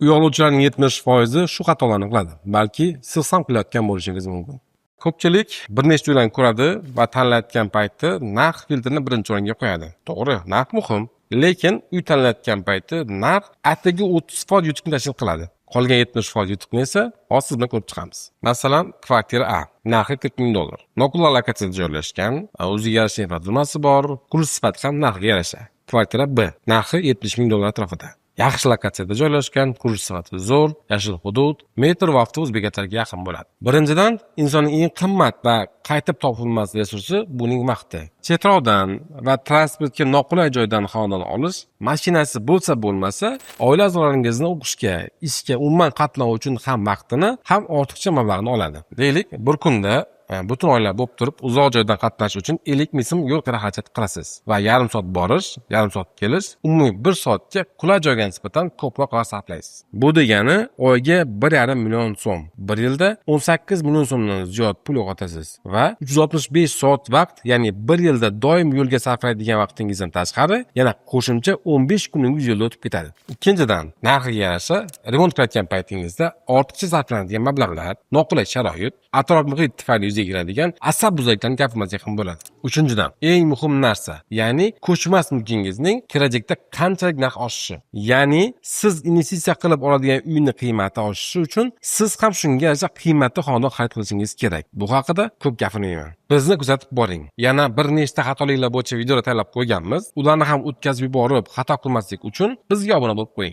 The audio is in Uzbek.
Uy oluvchilarning 70% shu xatolarni qiladi. Balki siz ham qilayotgan bo'lishingiz mumkin. Ko'pchilik bir nechta uylarni ko'radi va tanlayotgan payti narx filtrini birinchi o'ringa qo'yadi. To'g'ri, narx muhim, lekin uy tanlayotgan payti narx atigi 30% yutuqni tashkil qiladi. Qolgan 70% yutuqni esa hozir siz bilan ko'rib chiqamiz. Masalan, kvartira A narxi 40 ming dollar. Noqulay lokatsiyada joylashgan, o'ziga yarasha infratuzilmasi bor, qurilish sifati ham narxiga yarasha. Kvartira B narxi 70 ming dollar atrofida. Yaxshi lokatsiyada joylashgan, qurilish sifati zo'r, yashil hudud, metro va avtobus bekatlariga yaqin bo'ladi. Birinchidan, insonning eng qimmat va qaytib topilmas resursi buning vaqti. Chetroqdan va transportga noqulay joydan xonadon olish, mashinasi bo'lsa bo'lmasa, oila a'zolaringizni o'qishga, ishga, umuman qatnov uchun ham vaqtini, ham ortiqcha mablag'ni oladi. Deylik, bir kunda butun oila bo'lib turib uzoq joydan qatnash uchun 50 ming so'm yo'l kira xarajat qilasiz va yarim soat borish, yarim soat kelish, umumiy bir soatga qulay joyga nisbatan ko'proq vaqt sarflaysiz. Bu degani oyga 1,5 million so'm, bir yilda 18 million so'mdan ziyod pul yo'qotasiz va 365 soat vaqt, ya'ni bir yilda doim yo'lga sarflaydigan vaqtingizdan tashqari yana qo'shimcha 15 kuningiz yo'lda o'tib ketadi. Ikkinchidan, narxiga yarasha remont qilayotgan paytingizda ortiqcha sarflanadigan mablag'lar, noqulay sharoit, atrof muhit tufayli yuzaga keladigan asab buzarliklarni gapirmasak ham bo'ladi. Uchinchidan, eng muhim narsa, ya'ni ko'chmas mulkingizning kelajakda qanchalik narx oshishi. Ya'ni siz investitsiya qilib oladigan uyni qiymati oshishi uchun siz ham shunga yarasha qiymatli xonadon xarid qilishingiz kerak. Bu haqida ko'p gapirmayman. Bizni kuzatib boring. Yana bir nechta xatoliklar bo'yicha videolar tayyorlab qo'yganmiz. Ularni ham o'tkazib yuborib, xato qilmaslik uchun bizga obuna bo'lib qo'ying.